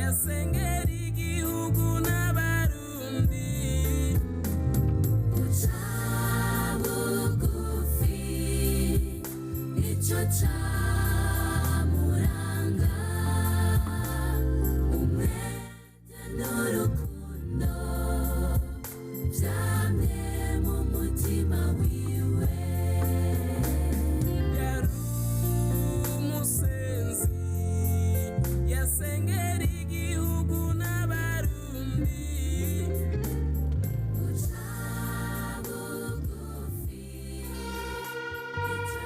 Yasengera igihugu n'abarundi. Guca bugufi nicyo camuranga, umwete n'urukundo vyamye mu mutima wiwe. Yari umusenzi, yasengera igihugu n'abarundi. Guca bugufi nicyo.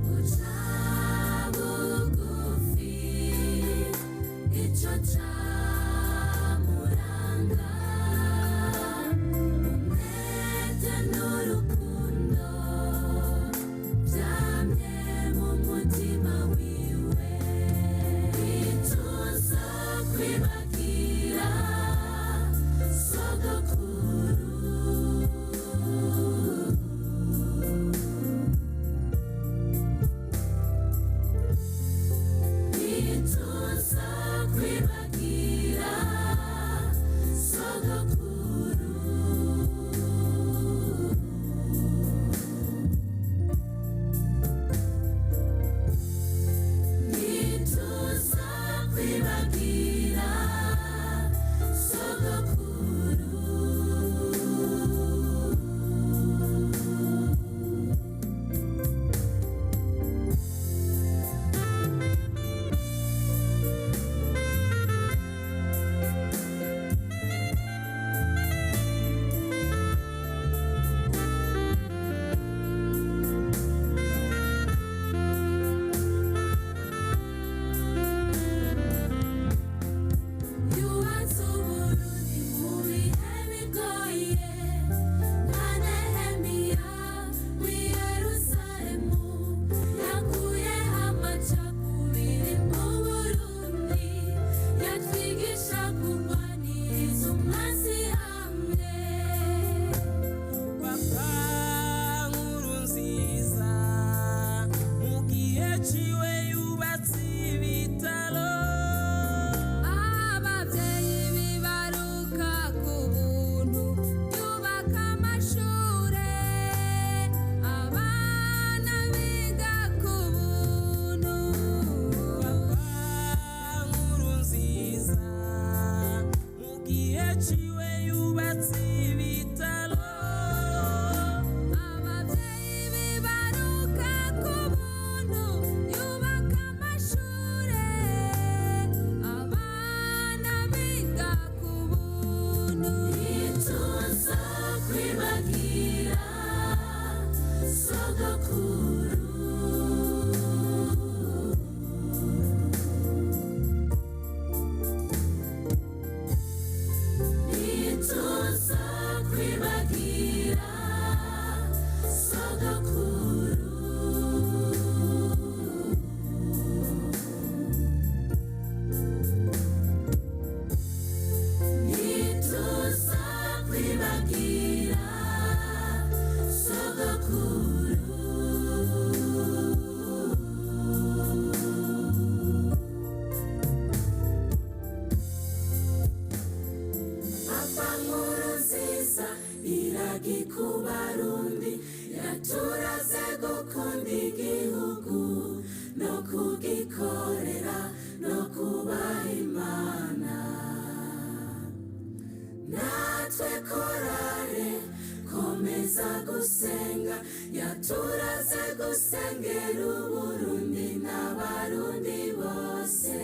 Guca bugufi nicyo camuranga, umwete n'urukundo vyamye mu mutima wiwe. Ntituza kwibagira sogokuru. Ntituza kwibagira sogokuru. Ntituza kwibagira sogokuru. Yubatse Uburundi mu bihe bigoye, nka Nehemiya w'i Yerusalemu yakuyeho amacakubiri mu Burundi, yatwigisha kurwaniriza umwansi hamwe. Papa Nkurunziza mu gihe ciwe yubatse ibitaro. Abavyeyi bibaruka ku buntu, yubaka amashure, abana biga ku buntu. Papa Nkurunziza mu gihe ciwe yubatse ibitaro. Abavyeyi bibaruka ku buntu, yubaka amashure, abana biga ku buntu. Ntituza kwibagira sogokuru. Umuragi ku Barundi, yaturaze gukunda igihugu no kugikorera no kubaha Imana. Natwe korale Komeza Gusenga yaturaze gusengera Uburundi n'Abarundi bose.